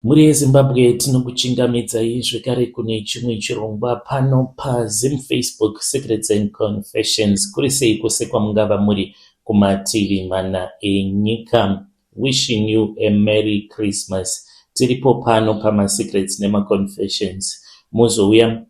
Mhuri yeZimbabwe, tinokuchingamidzai zvekare kune chimwe chirongwa pano paZim Facebook Secrets and Confessions. Kuri sei kwose kwamungava muri kumativi mana enyika? Wishing you a Merry Christmas. Tiripo pano pamaSecrets nemaConfessions. Muzouya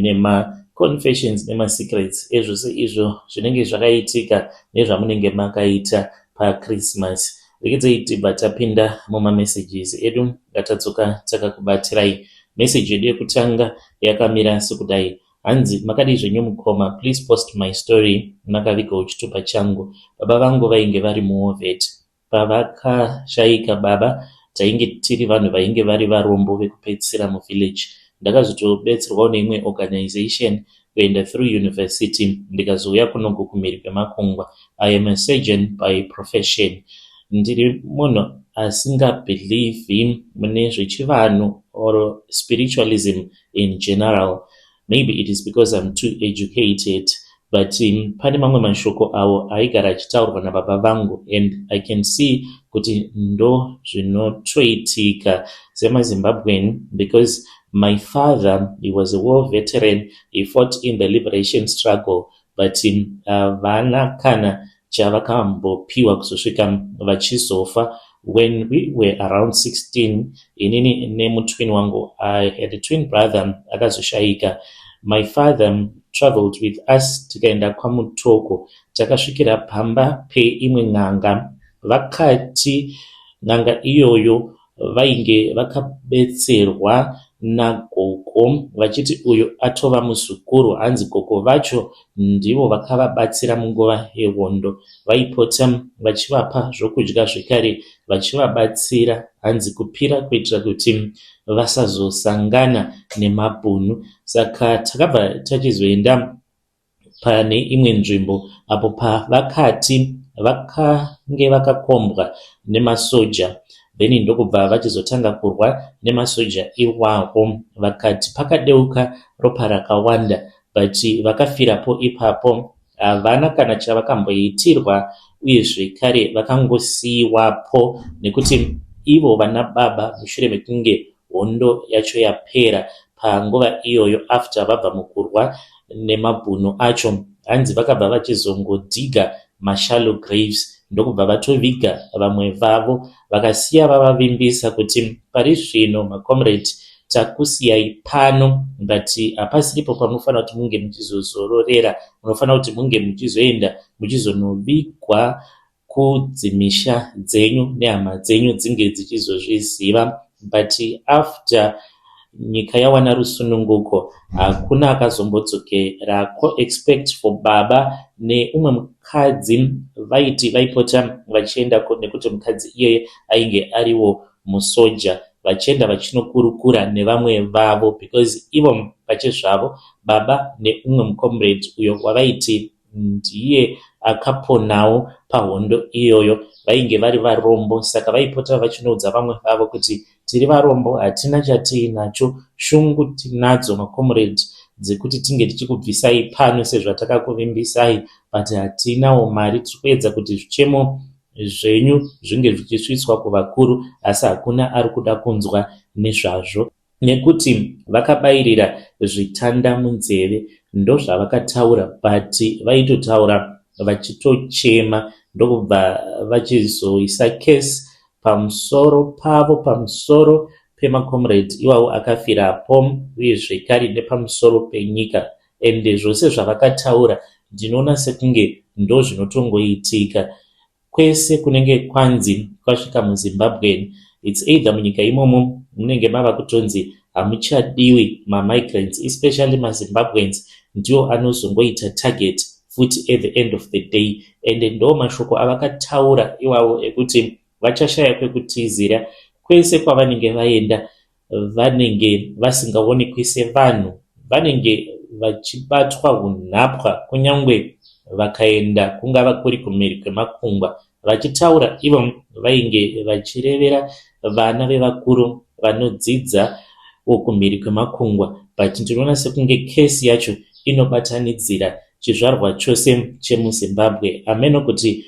nemaConfessions nemaSecrets ezvose izvo zvinenge zvakaitika nezvamunenge makaita paChristmas. Regedzai tibva tapinda mumamessages edu ngatadzoka takakubatirai. Message yedu yekutanga yakamira sekudai. Hanzi, "Makadii zvenyu mukoma? Please post my story. Makavigawo chitupa changu. Baba vangu vainge vari muwar vet. Pavakashayika baba, tainge tiri vanhu vainge vari varombo vekupedzisira muvillage. Ndakazotobetserwawo neimwe organization kuenda through university, ndikazouya kunoku kumhiri kwemakungwa. I am a surgeon by profession. Ndiri munhu asingabhilivhi mune zvechivanhu or spiritualism in general. Maybe it is because I'm too educated, but pane mamwe mashoko awo aigara achitaurwa nababa vangu and I can see kuti ndo zvinotoitika semaZimbabwean, because my father, he was a war veteran. He fought in the liberation struggle, but havana kana chavakambopiwa kuzosvika vachizofa. When we were around 16, inini nemutwin wangu, I had a twin brother akazoshayika, my father traveled with us tikaenda kwaMutoko. Takasvikira pamba peimwe n'anga. Vakati n'anga iyoyo vainge vakabetserwa nagogo, vachiti uyu atova muzukuru. Hanzi gogo vacho ndivo vakavabatsira munguva yehondo. Vaipota vachivapa zvokudya, zvekare vachivabatsira, hanzi kupira kuitira kuti vasazosangana nemabhunu. Saka takabva tachizoenda pane imwe nzvimbo apo pavakati vakange vakakombwa nemasoja, then ndokubva vachizotanga kurwa nemasoja iwawo. Vakati pakadeuka ropa rakawanda, but vakafirapo ipapo. Havana kana chavakamboitirwa, uye zvekare vakangosiyiwapo nekuti ivo vana baba, mushure mekunge hondo yacho yapera panguva iyoyo, after vabva mukurwa nemabhunu acho, hanzi vakabva vachizongodhiga mashallow graves, ndokubva vatoviga vamwe vavo. Vakasiya vavavimbisa kuti pari zvino, macomrade, takusiyai pano, but hapasiripo pamunofanira kuti munge muchizozororera. Munofanira kuti munge muchizoenda muchizonovigwa kudzimisha dzenyu nehama dzenyu dzinge dzichizozviziva. But after nyika yawana rusununguko, hakuna akazombodzokerako except for baba neumwe mukadzi. Vaiti vaipota vachiendako nekuti mukadzi iyeye ainge ariwo musoja, vachienda vachinokurukura nevamwe vavo, because ivo pachezvavo, baba neumwe mucomrade uyo wavaiti ndiye akaponawo pahondo iyoyo, vainge vari varombo. Saka vaipota vachinoudza vamwe vavo kuti tiri varombo, hatina chatiinacho. Shungu tinadzo, macomrade, dzekuti tinge tichikubvisai pano sezvatakakuvimbisai, but hatinawo mari. Tiri kuedza kuti zvichemo zvenyu zvinge zvichisvitswa kuvakuru, asi hakuna ari kuda kunzwa nezvazvo nekuti vakabayirira zvitanda munzeve." Ndozvavakataura, but vaitotaura vachitochema. Ndokubva vachizoisa kesi pamusoro pavo, pamusoro pemacomrades iwawo akafirapo, uye zvekare nepamusoro penyika. Ende zvose zvavakataura ndinoona sekunge ndozvinotongoitika kwese kunenge kwanzi kwasvika muZimbabwe. It's either munyika imomo munenge mava kutonzi hamuchadiwi mamigrants, especially maZimbabweans ndiwo anozongoita target futi at the end of the day. Ende ndo mashoko avakataura iwawo ekuti vachashaya kwekutizira. Kwese kwavanenge vaenda, vanenge vasingaonekwi sevanhu, vanenge vachibatwa unhapwa, kunyange vakaenda kungava kuri kumhiri kwemakungwa. Vachitaura ivo vainge vachirevera vana vevakuru vanodzidza kumhiri kwemakungwa, but ndinoona sekunge kesi yacho inobatanidzira chizvarwa chose chemuZimbabwe. Hameno kuti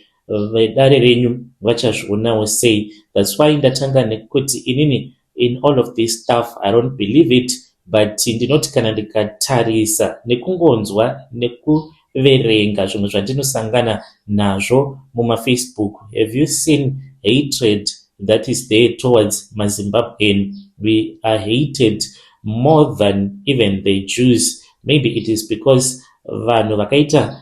vedare renyu vachazvionawo sei. That's why ndatanga nekuti inini in all of this stuff. I don't believe it, but ndinoti kana ndikatarisa nekungonzwa nekuverenga zvimwe zvandinosangana nazvo mumaFacebook, have you seen hatred that is there towards maZimbabwean? We are hated more than even the Jews. Maybe it is because vanhu vakaita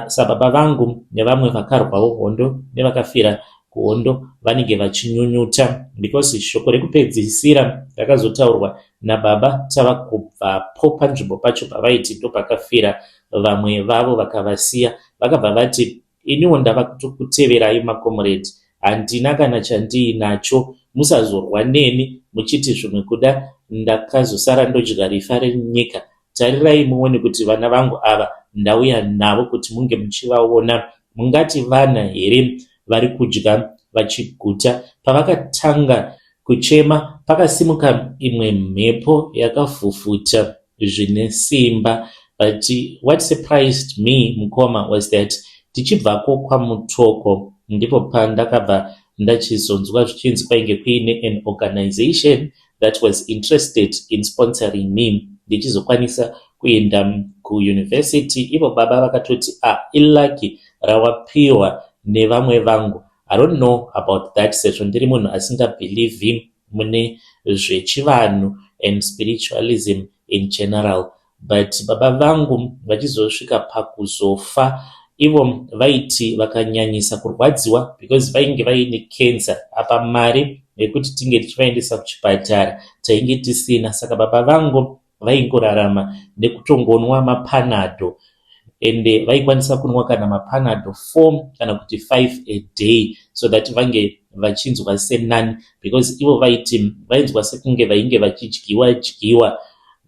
sababa vangu nevamwe vakarwawo hondo nevakafira kuhondo vanenge vachinyunyuta, because shoko rekupedzisira rakazotaurwa nababa tava kubvapo panzvimbo pacho pavaiti ndopakafira vamwe vavo vakavasiya, vakabva vati, "Iniwo ndava kutokuteverai makomuredi, handina kana chandiinacho. Musazorwa neni muchiti zvimwe kuda ndakazosara ndodya rifa renyika. Tarirai muone kuti vana vangu ava ndauya navo kuti munge muchivaona. Mungati vana here vari kudya vachiguta?" Pavakatanga kuchema, pakasimuka imwe mhepo yakavhuvhuta zvine simba. But what surprised me, mukoma, was that tichibvako kwaMutoko ndipo pandakabva ndachizonzwa zvichinzi kwainge kuine an organization that was interested in sponsoring me ndichizokwanisa kuenda kuuniversity. Ivo baba vakatoti, "Ah, ilucky rawapiwa nevamwe vangu." I don't know about that, sezvo ndiri munhu asingabhilivhi mune zvechivanhu and spiritualism in general. But baba vangu vachizosvika pakuzofa, ivo vaiti vakanyanyisa kurwadziwa because vainge vaine cancer, apa mari yekuti tinge tichivaendesa kuchipatara tainge tisina. Saka baba vangu vaingorarama nekutongonwa maPanadol, ende vaikwanisa kunwa kana maPanadol 4 kana kuti 5 a day so that vange vachinzwa senani, because ivo vaiti vainzwa sekunge vainge vachidyiwa dyiwa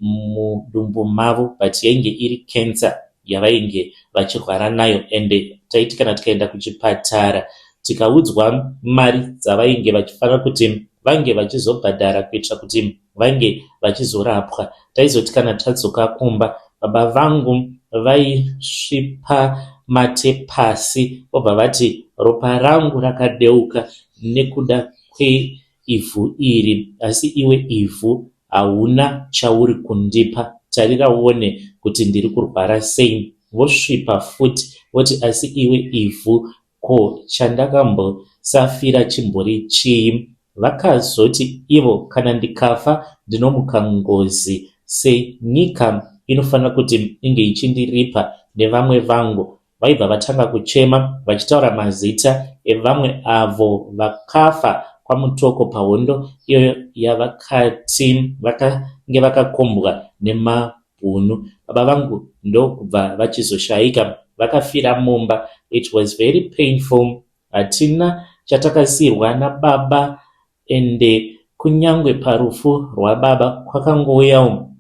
mudumbu mavo, but yainge iri cancer yavainge vachirwara nayo. Ende taiti kana tikaenda kuchipatara tikaudzwa mari dzavainge vachifanira kuti vange vachizobhadhara kuitira kuti vange vachizorapwa, taizoti kana tadzoka kumba, baba vangu vaisvipa mate pasi vobva vati, "Ropa rangu rakadeuka nekuda kweivhu iri, asi iwe ivhu hauna chauri kundipa. Tarira uone kuti ndiri kurwara sei." Vosvipa futi voti, "Asi iwe ivhu, ko chandakambosafira chimbori chii?" Vakazoti ivo, "Kana ndikafa ndinomuka ngozi, senyika inofanira kuti inge ichindiripa nevamwe vangu." Vaibva vatanga kuchema vachitaura mazita evamwe avo vakafa kwaMutoko pahondo iyoyo yavakati vakange vakakombwa nemabhunu. Baba vangu ndokubva vachizoshayika, vakafira mumba. It was very painful. Hatina chatakasiyirwa nababa, ende kunyange parufu rwababa kwakangouyawo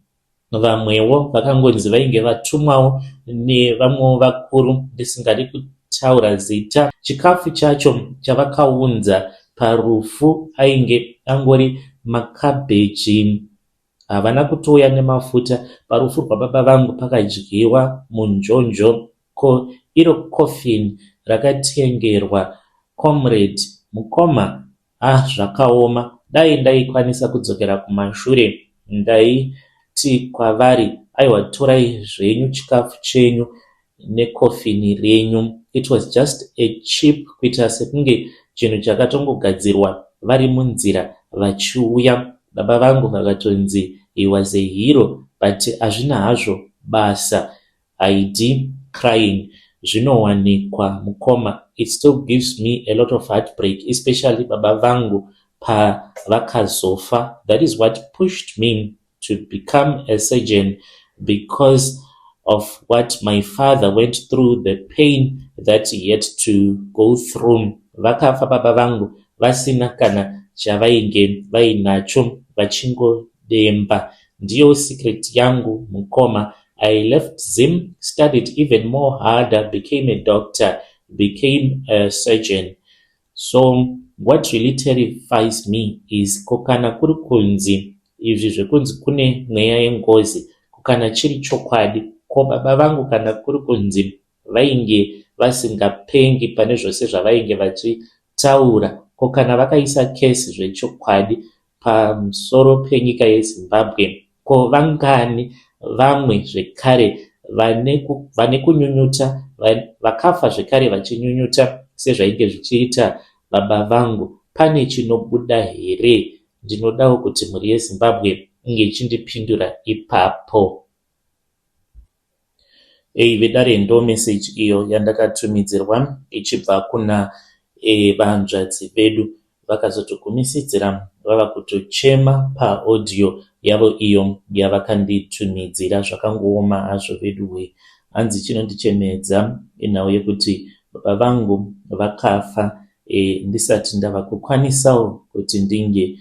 vamwewo vakangonzi vainge vatumwawo nevamwewo vakuru ndisingadi kutaura zita. Chikafu chacho chavakaunza parufu ainge angori makabheji, havana kutouya nemafuta. Parufu rwababa vangu pakadyiwa munjonjo. Ko iro coffin rakatengerwa comrade mukoma? Ah, zvakaoma. Dai ndaikwanisa kudzokera kumashure, ndaiti kwavari, "Aiwa, torai zvenyu chikafu chenyu nekofini renyu." It was just a cheap, kuita sekunge chinhu chakatongogadzirwa vari munzira vachiuya. Baba vangu vakatonzi he was a hero, but hazvina hazvo basa. Haidi crying, zvinowanikwa mukoma. It still gives me a lot of heartbreak, especially baba vangu pavakazofa. That is what pushed me to become a surgeon, because of what my father went through, the pain that he had to go through. Vakafa baba vangu vasina kana chavainge vainacho, vachingodemba. Ndiyo secret yangu, mukoma. I left Zim, studied even more harder, became a doctor, became a surgeon. So what really terrifies me is, ko kana kuri kunzi izvi zvekunzi kune mweya yengozi, kana chiri chokwadi, ko baba vangu kana kuri kunzi vainge vasingapengi pane zvose zvavainge vachitaura, ko kana vakaisa kesi zvechokwadi? pamusoro penyika yeZimbabwe. Ko vangani vamwe zvekare vane kunyunyuta vakafa zvekare vachinyunyuta sezvainge zvichiita baba vangu? Pane chinobuda here? Ndinodawo kuti mhuri yeZimbabwe inge ichindipindura ipapo. Eyi vedare ndo message iyo yandakatumidzirwa ichibva kuna vahanzvadzi vedu. Vakazotogumisidzira vava kutochema pa audio yavo iyo yavakanditumidzira. Zvakangooma hazvo veduwee. Hanzi chinondichemedza inhau yekuti baba vangu vakafa ndisati ndava kukwanisawo kuti ndinge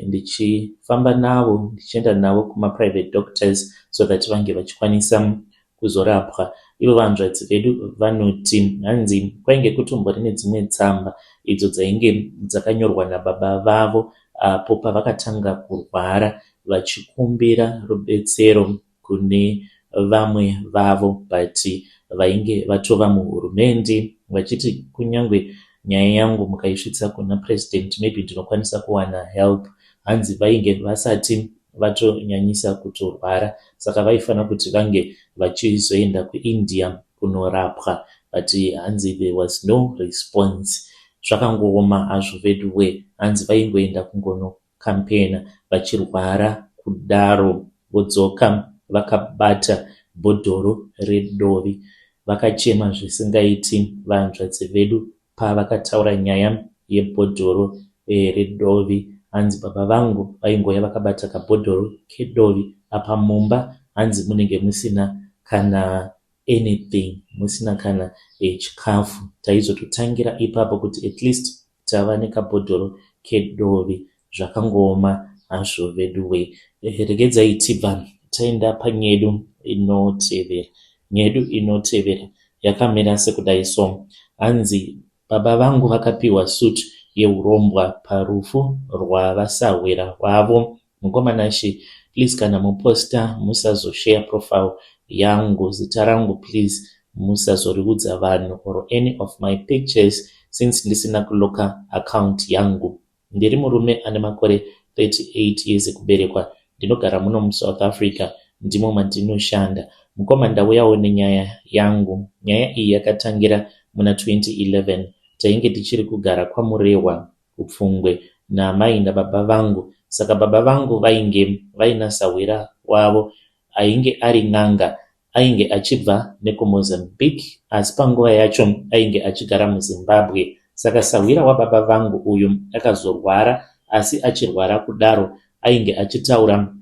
ndichifamba navo ndichienda navo kumaprivate doctors so that vange vachikwanisa kuzorapwa. Ivo vahanzvadzi vedu vanoti hanzi kwainge kutombori nedzimwe tsamba idzo dzainge dzakanyorwa nababa vavo apo pavakatanga kurwara vachikumbira rubetsero kune vamwe vavo but vainge vatova muhurumende vachiti kunyangwe nyaya yangu mukaisvitsa kuna president maybe ndinokwanisa kuwana help. Hanzi vainge vasati vatonyanyisa kutorwara saka vaifanira kuti vange vachizoenda kuIndia kunorapwa but hanzi there was no response. Zvakangooma hazvo veduwe hanzi vaingoenda kungono campaigner vachirwara kudaro vodzoka vakabata bhodhoro redovi. Vakachema zvisingaiti vahanzvadzi vedu pavakataura nyaya yebhodhoro redovi. Hanzi baba vangu vaingouya vakabata kabhodhoro kedovi apa mumba hanzi munenge musina kana anything, musina kana chikafu. Taizototangira ipapo kuti at least tava nekabhodhoro kedovi. Zvakangooma hazvo veduwe. Regedzai tibva taenda panyedu inotevera. Nyedu inotevera yakamira sekudai so. Hanzi baba vangu vakapiwa suit yehurombwa parufu rwavasahwira wavo. Mukoma Nashe, please kana muposta musazoshare profile yangu, zita rangu please musazoriudza vanhu or any of my pictures since ndisina kuloka account yangu. Ndiri murume ane makore 38 years ekuberekwa. Ndinogara muno muSouth Africa ndimo mandinoshanda. Mukoma ndauyawo nenyaya yangu. Nyaya iyi yakatangira muna 2011. Tainge tichiri kugara kwaMurehwa kuPfungwe naamai nababa vangu. Saka baba vangu vainge vaina sahwira wavo ainge ari n'anga. Ainge achibva nekuMozambique asi panguva yacho ainge achigara muZimbabwe. Saka sahwira wababa vangu uyu akazorwara asi achirwara kudaro ainge achitaura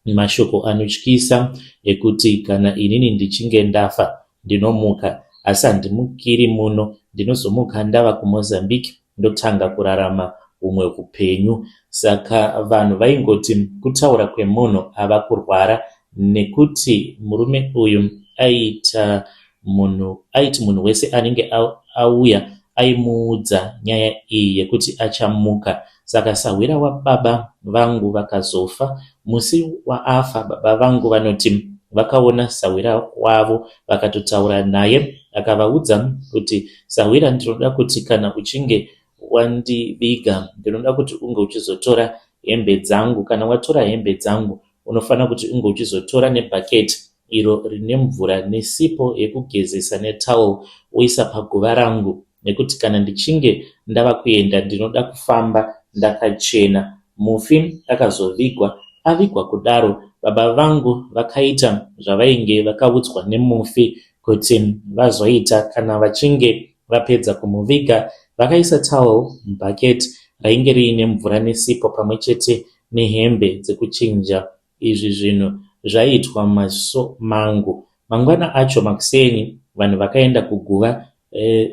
mashoko anotyisa ekuti kana inini ndichinge ndafa ndinomuka asi handimukiri muno ndinozomuka ndava kuMozambique ndotanga kurarama humwe hupenyu. Saka vanhu vaingoti kutaura kwemunhu ava kurwara nekuti murume uyu aiita munhu aiti munhu wese anenge auya aimuudza nyaya iyi yekuti achamuka. Saka sahwira wababa vangu vakazofa. Musi waafa baba vangu vanoti vakaona sahwira wavo vakatotaura naye akavaudza kuti sahwira ndinoda kuti kana uchinge wandiviga ndinoda kuti unge uchizotora hembe dzangu. Kana watora hembe dzangu unofanira kuti unge uchizotora nebhaketi iro rine mvura nesipo yekugezesa netowel woisa paguva rangu nekuti kana ndichinge ndava kuenda ndinoda kufamba ndakachena. Mufi akazovigwa. Avigwa kudaro baba vangu vakaita zvavainge vakaudzwa nemufi kuti vazoita kana vachinge vapedza kumuviga. Vakaisa towel mubhaketi rainge riine mvura nesipo pamwe chete nehembe dzekuchinja. Izvi zvinhu zvaiitwa mumaziso mangu. Mangwana acho makuseni vanhu vakaenda kuguva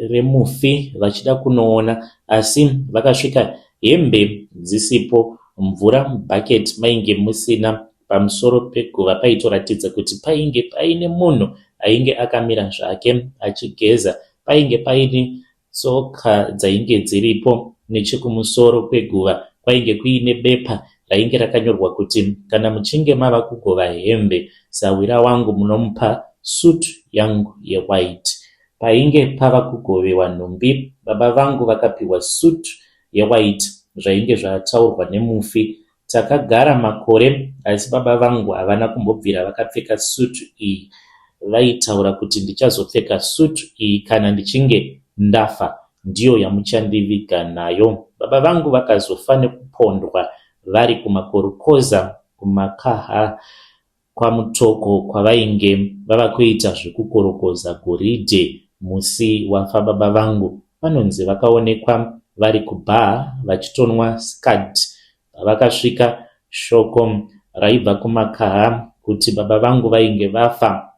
remufi vachida kunoona asi vakasvika hembe dzisipo, mvura mubhaketi mainge musina. Pamusoro peguva paitoratidza kuti painge paine munhu ainge akamira zvake achigeza. Painge paine tsoka dzainge dziripo. Nechekumusoro kweguva kwainge kuine bepa rainge rakanyorwa kuti kana muchinge mava kugova hembe sahwira wangu munomupa suit yangu yewhite. Painge pava kugovewa nhumbi baba vangu vakapiwa suit yewhite zvainge zvataurwa nemufi. Takagara makore asi baba vangu havana kumbobvira vakapfeka sutu iyi. Vaitaura kuti ndichazopfeka sutu iyi kana ndichinge ndafa ndiyo yamuchandiviga nayo. Baba vangu vakazofa nekupondwa vari kumakorokoza kumakaha kwaMutoko kwavainge vava kuita zvekukorokoza goridhe musi wafa baba vangu. Vanonzi vakaonekwa vari kubar vachitonwa scud. Pavakasvika shoko raibva kumakaha kuti baba vangu vainge vafa,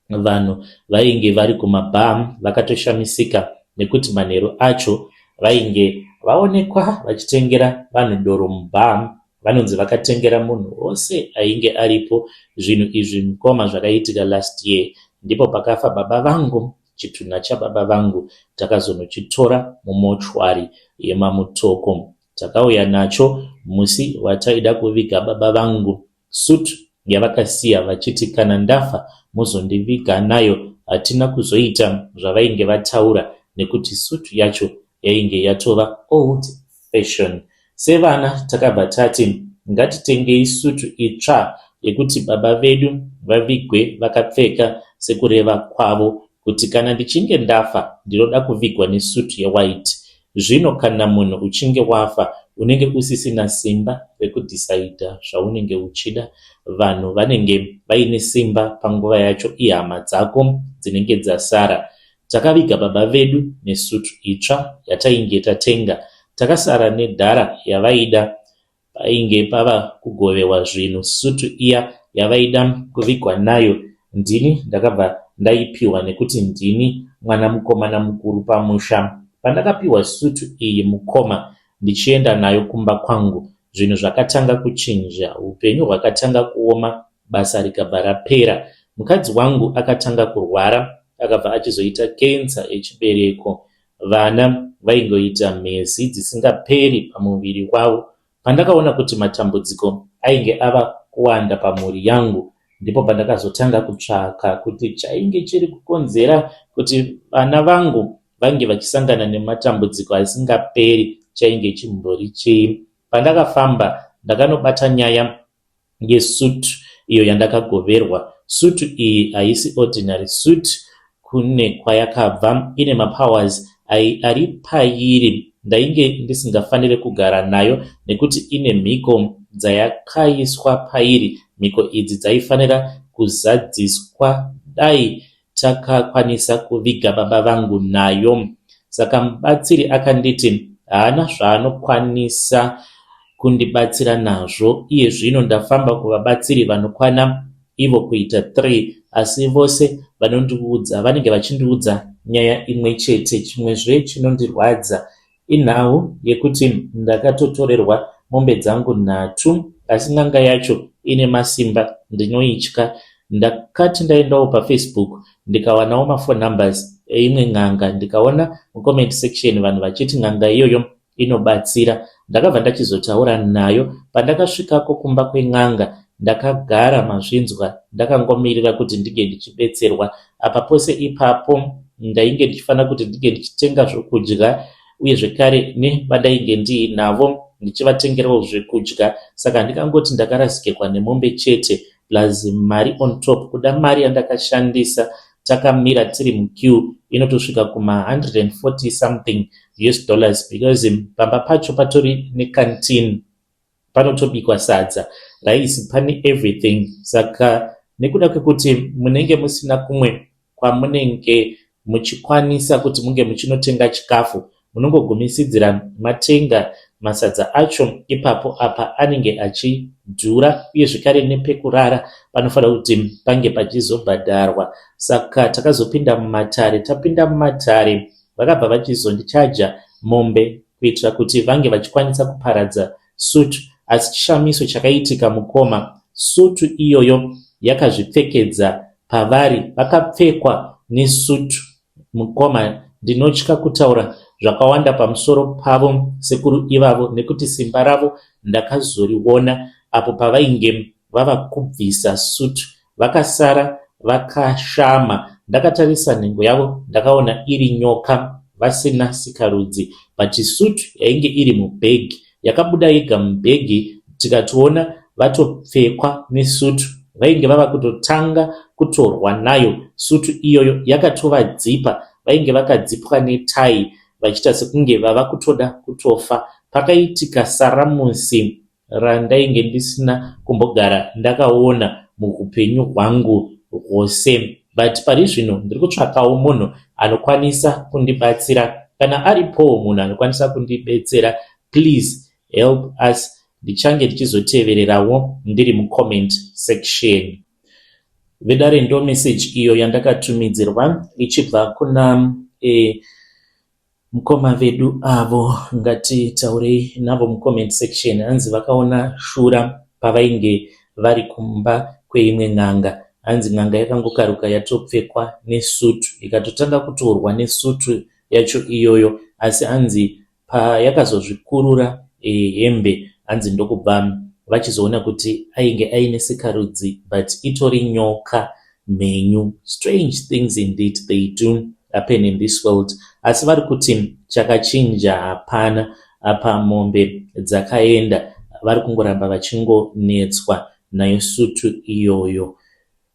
vanhu vainge vari kumabar vakatoshamisika nekuti manheru acho vainge vaonekwa vachitengera vanhu doro mubar. Vanonzi vakatengera munhu wose ainge aripo. Zvinhu izvi mukoma zvakaitika last year. Ndipo pakafa baba vangu. Chitunha chababa vangu takazonochitora mumochwari yemaMutoko. Takauya nacho musi wataida kuviga baba vangu. Suit yavakasiya vachiti kana ndafa mozondiviga nayo hatina kuzoita zvavainge vataura nekuti suit yacho yainge yatova old fashion. Sevana takabva tati ngatitengei sutu itsva yekuti baba vedu vavigwe vakapfeka sekureva kwavo kuti kana ndichinge ndafa ndinoda kuvigwa nesutu yewhite. Zvino kana munhu uchinge wafa unenge usisina simba rekudhisaidha zvaunenge uchida. Vanhu vanenge vaine simba panguva yacho ihama dzako dzinenge dzasara. Takaviga baba vedu nesutu itsva yatainge tatenga. Takasara nedhara yavaida Painge pava kugovewa zvinhu sutu iya yavaida kuvigwa nayo ndini ndakabva ndaipiwa nekuti ndini mwana mukomana mukuru pamusha. Pandakapiwa sutu iyi mukoma ndichienda nayo kumba kwangu zvinhu zvakatanga kuchinja. Hupenyu hwakatanga kuoma basa rikabva rapera. Mukadzi wangu akatanga kurwara akabva achizoita cancer yechibereko. Vana vaingoita mhezi dzisingaperi pamuviri wavo. Pandakaona kuti matambudziko ainge ava kuwanda pamhuri yangu ndipo pandakazotanga kutsvaka kuti chainge chiri kukonzera kuti vana vangu vange vachisangana nematambudziko asingaperi chainge chimbori chii. Pandakafamba ndakanobata nyaya yesuit iyo yandakagoverwa. Suit iyi haisi ordinary suit kune kwayakabva ine mapowers ari pairi ndainge ndisingafanire kugara nayo nekuti ine mhiko dzayakaiswa pairi. Mhiko idzi dzaifanira kuzadziswa dai takakwanisa kuviga baba vangu nayo. Saka mubatsiri akanditi haana zvaanokwanisa kundibatsira nazvo. Iye zvino ndafamba kuvabatsiri vanokwana ivo kuita 3 asi vose vanondiudza vanenge vachindiudza nyaya imwe chete. Chimwezve chinondirwadza Inhau yekuti ndakatotorerwa mombe dzangu nhatu asi n'anga yacho ine masimba ndinoitya. Ndakati ndaendawo pafacebook ndikawanawo maphone numbers eimwe n'anga ndikaona mucomment section vanhu vachiti n'anga iyoyo inobatsira. Ndakabva ndachizotaura nayo pandakasvikako kumba kwen'anga ndakagara mazvinzwa ndakangomirira kuti ndinge ndichibetserwa. Apa pose ipapo ndainge ndichifanira kuti ndinge ndichitenga zvokudya uye zvekare nevandainge ndiinavo ndichivatengerawo zvekudya saka handingangoti ndakarasikirwa nemombe chete plus mari on top kuda mari yandakashandisa takamira tiri muqueue inotosvika kuma 140 something us dollars because pamba pacho patori necanteen panotobikwa sadza rice pane everything saka nekuda kwekuti munenge musina kumwe kwamunenge muchikwanisa kuti munge muchinotenga chikafu munongogumisidzira matenga masadza acho ipapo apa anenge achidhura uye zvekare nepekurara panofanira kuti pange pachizobhadharwa saka takazopinda mumatare tapinda mumatare vakabva vachizondichaja mombe kuitira kuti vange vachikwanisa kuparadza sutu asi chishamiso chakaitika mukoma sutu iyoyo yakazvipfekedza pavari vakapfekwa nesutu mukoma ndinotya kutaura zvakawanda pamusoro pavo sekuru ivavo nekuti simba ravo ndakazoriona apo pavainge vava kubvisa sutu Vakasara vakashama ndakatarisa nhengo yavo ndakaona iri nyoka vasina sikarudzi but suit yainge iri mubag yakabuda yega mubag Tikatoona vatopfekwa nesutu. Vainge vava kutotanga kutorwa nayo sutu iyoyo yakatovadzipa. Vainge vakadzipwa netai vachiita sekunge vava kutoda kutofa. Pakaitika saramusi randainge ndisina kumbogara ndakaona muhupenyu hwangu hwose. But pari zvino ndiri kutsvakawo munhu anokwanisa kundibatsira. Kana aripowo munhu anokwanisa kundibetsera, please help us. Ndichange ndichizotevererawo ndiri mucomment section. Vedare, ndo message iyo yandakatumidzirwa ichibva kuna mukoma vedu avo. Ngatitaurei navo mucomment section. Hanzi vakaona shura pavainge vari kumba kweimwe n'anga. Hanzi n'anga yakangokaruka yatopfekwa nesutu, ikatotanga kutorwa nesutu yacho iyoyo. Asi hanzi payakazozvikurura hembe, hanzi ndokubva vachizoona kuti ainge aine sikarudzi, but itori nyoka mhenyu. Strange things indeed, they do happen in this world. Asi vari kuti chakachinja hapana apa. Mombe dzakaenda, vari kungoramba vachingonetswa nayo sutu iyoyo.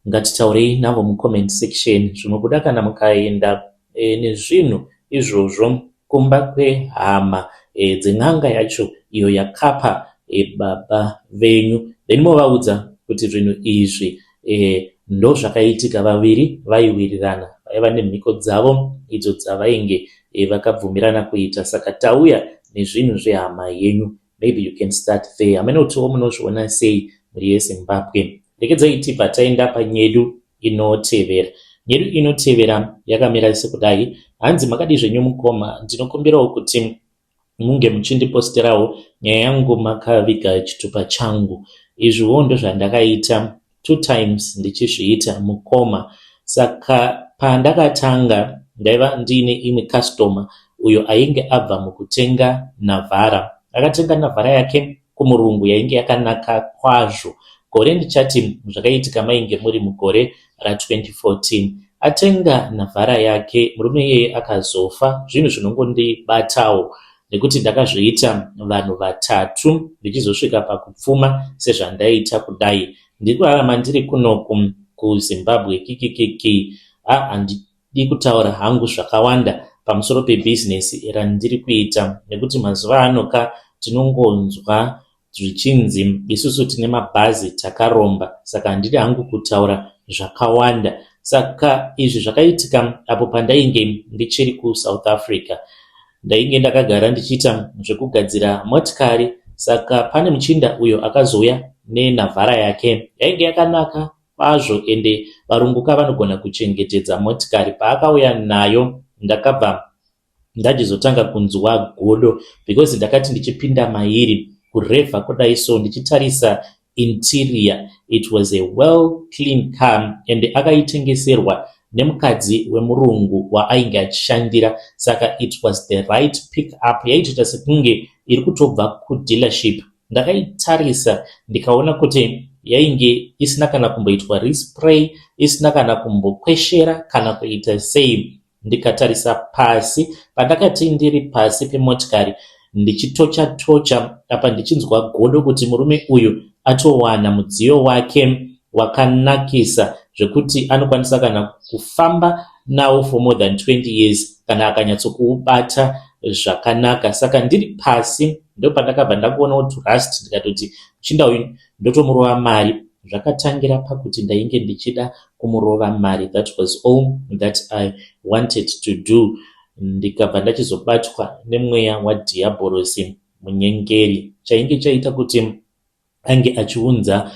Ngatitaurei navo mucomment section. Zvinobuda kana mukaenda nezvinhu izvozvo kumba kwehama dzen'anga yacho iyo yakapa baba venyu, then movaudza kuti zvinhu izvi ndo zvakaitika. Vaviri vaiwirirana, vaiva nemhiko dzavo idzo dzavainge vakabvumirana kuita. Saka tauya nezvinhu zvehama yenyu. Maybe you can start there. Hamene kutiwo munozviona sei, mhuri yeZimbabwe. Rekedzai tibva taenda panyedu inotevera. Nyedu inotevera yakamira sekudai. Hanzi, "Makadi zvenyu mukoma? Ndinokumbirawo kuti munge muchindiposterawo nyaya yangu makaviga chitupa changu. Izviwo ndozvandakaita two times ndichizviita, mukoma. Saka pandakatanga ndaiva ndiine imwe customer uyo ainge abva mukutenga Navara. Akatenga Navara yake kumurungu, yainge yakanaka kwazvo. Gore ndichati zvakaitika mainge muri mugore ra2014. Atenga Navara yake, murume iyeye akazofa. Zvinhu zvinongondibatawo nekuti ndakazviita vanhu vatatu ndichizosvika pakupfuma sezvandaita kudai. Ndiri kurarama ndiri kunoku kuZimbabwe kikikiki. Handidi kutaura hangu zvakawanda pamusoro pebhizinesi randiri kuita nekuti mazuva ano ka tinongonzwa zvichinzi isusu tine mabhazi takaromba, saka handidi hangu kutaura zvakawanda. Saka izvi zvakaitika apo pandainge ndichiri kuSouth Africa. Ndainge ndakagara ndichiita zvekugadzira motikari. Saka pane muchinda uyo akazouya neNavara yake yainge yakanaka kwazvo, ende varungu ka vanogona kuchengetedza motikari. Paakauya nayo, ndakabva ndachizotanga kunzwa godo because ndakati ndichipinda mairi, kurevha kudai so, ndichitarisa interior, it was a well clean car, and akaitengeserwa nemukadzi wemurungu waainge achishandira. Saka it was the right pick up, yaitoita sekunge iri kutobva kudealership. Ndakaitarisa ndikaona kuti yainge isina kana kumboitwa respray, isina kana kumbokweshera kana kuita sei. Ndikatarisa pasi, pandakati ndiri pasi pemotikari ndichitocha tocha apa ndichinzwa godo kuti murume uyu atowana mudziyo wake wakanakisa zvekuti anokwanisa kana kufamba nawo for more than 20 years kana akanyatsokuubata zvakanaka. Saka ndiri pasi ndopandakabva ndakuonawo turust, ndikatoti muchinda uyu ndotomurova mari. Zvakatangira pakuti ndainge ndichida kumurova mari. That was all that I wanted to do. Ndikabva ndachizobatwa nemweya wadhiabhorosi munyengeri. Chainge chaita kuti ange achiunza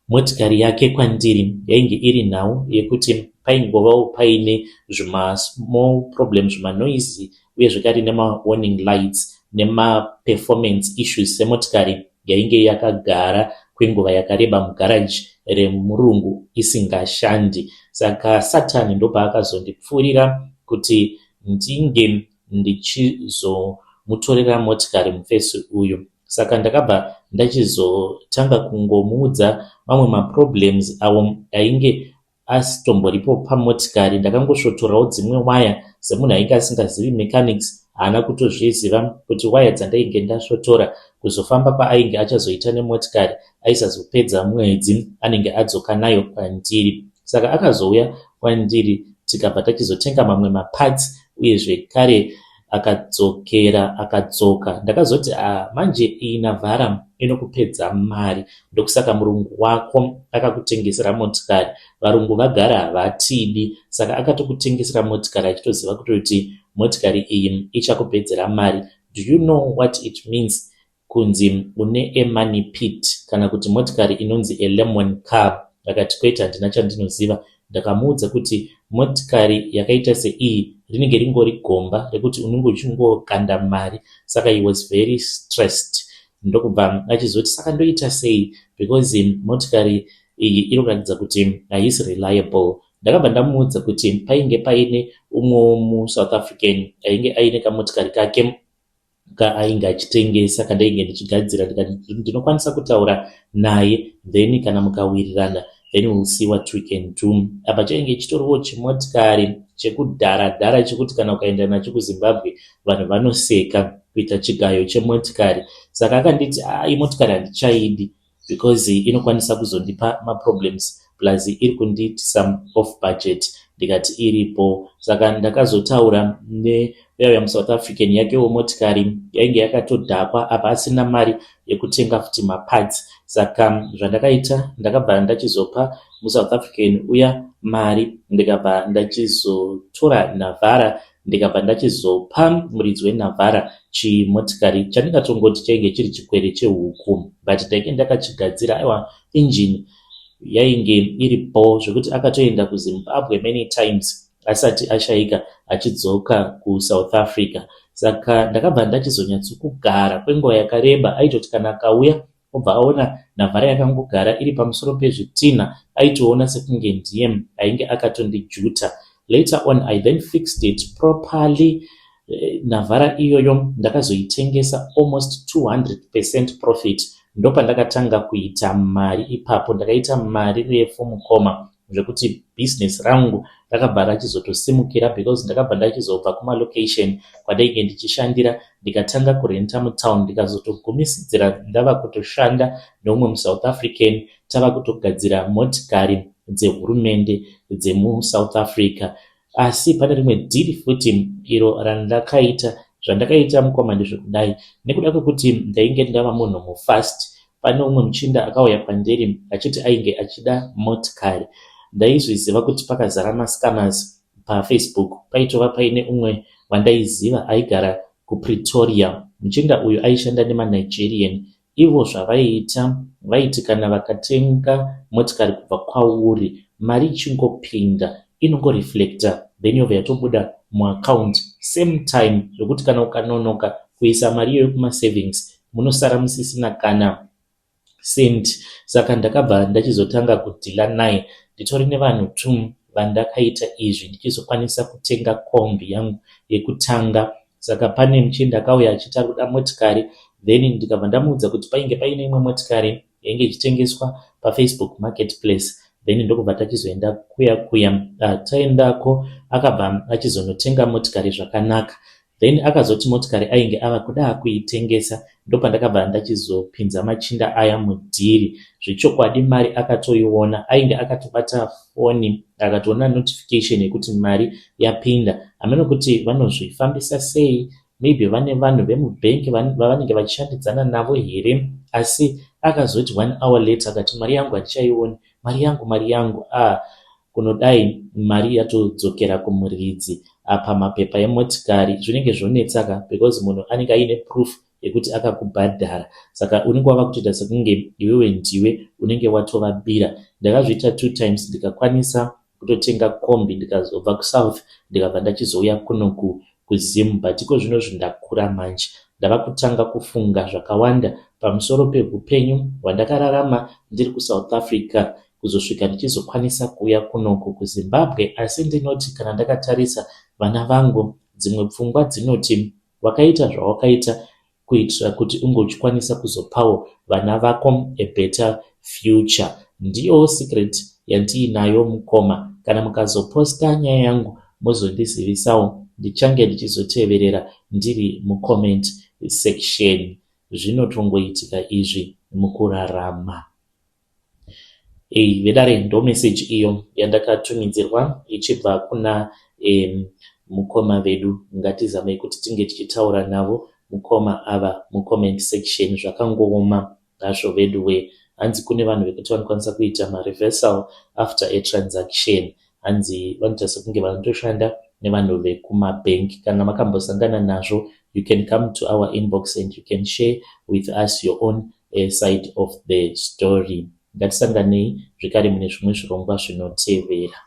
motikari yake kwandiri yainge iri nhau yekuti paingovawo paine zvimasmall problem, zvimanoise, uye zvekare nemawarning lights nemaperformance issues semotikari yainge yakagara kwenguva yakareba mugaraji remurungu isingashandi. Saka Satani ndopaakazondipfuurira kuti ndinge ndichizomutorera motikari mufesi uyu. Saka ndakabva ndachizotanga kungomuudza mamwe maproblems awo ainge asitomboripo pamotikari. Ndakangosvotorawo dzimwe waya semunhu ainge asingazivi mechanics. Haana kutozviziva kuti waya dzandainge ndasvotora kuzofamba kwaainge achazoita nemotikari aisazopedza mwedzi anenge adzoka nayo kwandiri. Saka akazouya kwandiri tikabva tachizotenga mamwe maparts uye zvekare akadzokera akadzoka. Ndakazoti ah, manje iyi Navara inokupedza mari, ndokusaka murungu wako akakutengesera motikari. Varungu vagara havatidi, saka akatokutengesera motikari achitoziva kutoti motikari iyi ichakupedzera mari. Do you know what it means kunzi une a money pit kana kuti motikari inonzi a lemon car? Akati kwete, handina chandinoziva. Ndakamuudza kuti motikari yakaita seiyi rinenge ringori gomba rekuti unenge uchingokanda mari. Saka he was very stressed, ndokubva achizoti saka ndoita sei because motikari iyi iri kuratidza kuti haisi reliable. Ndakabva ndamuudza kuti painge paine umwewo muSouth African ainge aine kamotikari kake kaainge achitengesa kandainge ndichigadzira. Ndikati ndinokwanisa kutaura naye, then kana mukawirirana, then we'll see what we can do. Apa chainge chitoriwo chimotikari chekudhara dhara chekuti kana ukaenda nacho kuZimbabwe vanhu vanoseka kuita chigayo chemotikari. Saka akanditi a imotikari handichaidi because inokwanisa kuzondipa maproblems, plus iri kundiitisa off budget. Ndikati iripo. Saka ndakazotaura neuya muSouth African, yakewo motikari yainge yakatodhakwa, apa asina mari yekutenga futi maparts. Saka zvandakaita, ndakabva ndachizopa muSouth African uya mari, ndikabva ndachizotora Navara, ndikabva ndachizopa muridzi weNavara chimotikari chandingatongoti chainge chiri chikwere chehuku, but ndainge ndakachigadzira. Aiwa, injini yainge iripo zvekuti akatoenda kuZimbabwe many times asati ashayika achidzoka kuSouth Africa. Saka ndakabva ndachizonyatsokugara kwenguva yakareba. Aitoti kana akauya obva aona Navara yakangogara iri pamusoro pezvitinha, aitoona sekunge ndiye ainge akatondijuta. Later on I then fixed it properly. Navara iyoyo ndakazoitengesa almost 200% profit. Ndopandakatanga kuita mari ipapo. Ndakaita mari refu, mukoma, zvekuti bhizinesi rangu rakabva rachizotosimukira because ndakabva ndachizobva kumalocation kwandainge ndichishandira, ndikatanga kurenta mutown, ndikazotogumisidzira ndava kutoshanda neumwe muSouth African, tava kutogadzira motikari dzehurumende dzemuSouth Africa. Asi pane rimwe dhiri futi iro randakaita. Zvandakaita, mukoma, ndezvekudai: nekuda kwekuti ndainge ndava munhu mufast, pane umwe muchinda akauya kwandiri achiti ainge achida motikari. Ndaizviziva kuti pakazara mascammers paFacebook. Paitova paine umwe wandaiziva aigara kuPretoria. Muchinda uyu aishanda nemaNigerian. Ivo zvavaiita, vaiti kana vakatenga motikari kubva kwauri, mari ichingopinda inongoreflecta, then yobva yatobuda muaccount same time, zvokuti kana ukanonoka kuisa mari iyoyo kumasavings, munosara musisina kana cent. Saka ndakabva ndachizotanga kudhila naye. Nditori nevanhu two vandakaita izvi ndichizokwanisa kutenga kombi yangu yekutanga. Saka pane muchinda akauya achiti ari kuda motikari, then ndikabva ndamuudza kuti painge paine imwe motikari yainge ichitengeswa paFacebook Marketplace, then ndokubva tachizoenda kuya kuya. Taendako akabva achizonotenga motikari zvakanaka. Then akazoti motikari ainge ava kuda kuitengesa. Ndopandakabva ndachizopinza machinda aya mudhiri. Zvechokwadi mari akatoiona, ainge akatobata foni, akatoona notification yekuti mari yapinda. Hameno kuti vanozvifambisa sei, maybe vane vanhu vemubhengi vavanenge vachishandidzana navo here, asi akazoti one hour later akati, "Mari yangu handichaioni, mari yangu, mari yangu." Ah, kunodai mari yatodzokera kumuridzi. Apa mapepa emotikari zvinenge zvonetsaka because munhu anenge aine proof yekuti akakubhadhara, saka unenge wava kutoita sekunge iwewe ndiwe unenge watovabira. Ndakazviita two times, ndikakwanisa kutotenga kombi, ndikazobva kuSouth, ndikabva ndachizouya kunoku kuZim. But iko zvino zvindakura manje, ndava kutanga kufunga zvakawanda pamusoro peupenyu hwandakararama ndiri kuSouth Africa kuzosvika ndichizokwanisa kuuya kunoku kuZimbabwe. Asi ndinoti kana ndakatarisa vana vangu, dzimwe pfungwa dzinoti wakaita zvawakaita kuitira kuti unge uchikwanisa kuzopawo vana vako a better future. Ndiyo secret yandiinayo, mukoma. Kana mukazoposta nyaya yangu, mozondizivisawo. Ndichange ndichizoteverera ndiri mucomment section. Zvinotongoitika izvi mukurarama. Vedare, ndo message iyo yandakatumidzirwa ichibva kuna mukoma vedu. Ngatizamei kuti tinge tichitaura navo mukoma ava mucomment section. Zvakangooma hazvo vedu we. Hanzi kune vanhu vekuti vanokwanisa kuita mareversal after a transaction. Hanzi vanoita sekunge vanotoshanda nevanhu vekumabhengi. Kana makambosangana nazvo, you can come to our inbox and you can share with us your own side of the story. Ngatisanganei zvekare mune zvimwe zvirongwa zvinotevera.